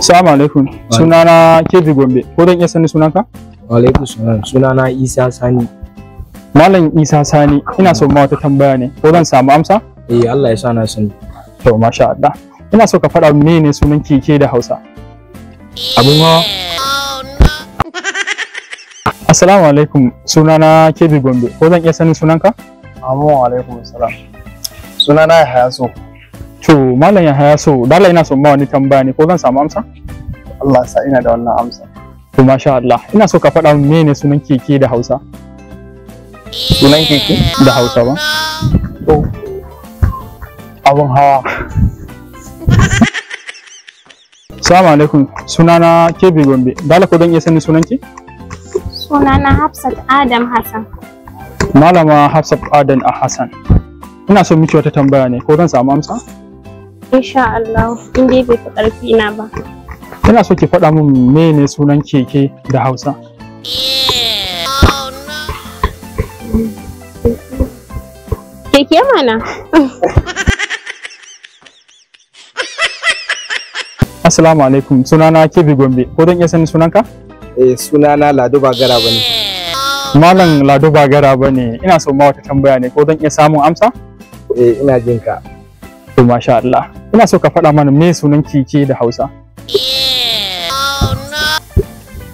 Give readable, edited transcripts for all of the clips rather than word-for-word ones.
Assalamu alaikum. Sunana Kebi Gombe. Ko zan iya sanin sunanka? Wa alaikum salam. Sunana Isa Sani. Malam Isa Sani, ina so ma wata tambaya ne. Ko zan samu amsa? Eh, Allah ya sa na sani. To masha Allah. Ina so ka faɗa mene sunan keke da Hausa. Abun hawa. Assalamu alaikum. Sunana Kebi Gombe. Ko zan iya sanin sunanka? Amu alaikum salam. Sunana Yahaya So. To Malam Yahaya So, dala ina so ma wani tambaya ne. Ko zan samu amsa? Allah sa ina da wannan amsa. To masha Allah. Ina so ka faɗa mene sunan keke da Hausa. Sunan keke? Da Hausa ba? To abun hawa. Assalamu alaikum. Sunana Kebi Gombe. Dala ko zan iya sanin sunanki? Sunana Hafsat Adam Hassan. Malama Hafsat Adam Hassan. Ina so miki wata tambaya ne, ko zan samu amsa? Insha Allah, in dai bai fi ƙarfi na ba. Ina so ki faɗa min mene sunan keke da Hausa. Keke mana. Assalamu alaikum. Sunana Kebi Gombe. Ko zan iya sanin sunanka? Eh, sunana Lado Bagara bane. Malam Lado Bagara bane. Ina so ma wata tambaya ne, ko zan iya samun amsa? Eh, ina jin ka. To masha Allah. Ina so ka faɗa mana me sunan keke da Hausa.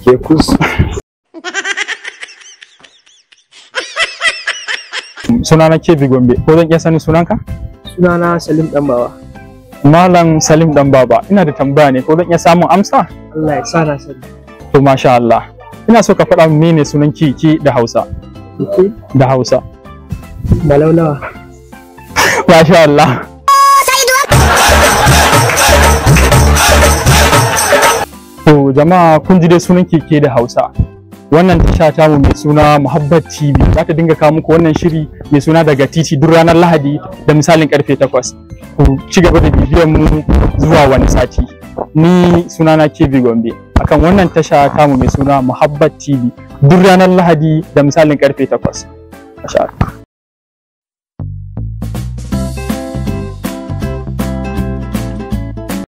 Kekus. Sunana Kebi Gombe. Ko zan iya sanin sunanka? Sunana Salim Danbawa. Malam Salim Danbaba. Ina da tambaya ne, ko zan iya samun amsa? Allah ya sa na sani. To masha Allah. Ina so ka faɗa min mene sunan keke da Hausa. Keke? Da Hausa. Balaulawa. Masha Allah. To jama'a kun ji dai sunan keke da Hausa. Wannan tasha tamu mai suna Muhabbat TV za ta dinga kawo muku wannan shiri mai suna daga titi duk ranar Lahadi da misalin karfe 8. Ku ci gaba da bibiyar mu zuwa wani sati. Ni sunana Kebi Gombe akan wannan tasha tamu mai suna Muhabbat TV duk ranar Lahadi da misalin karfe 8. Masha Allah.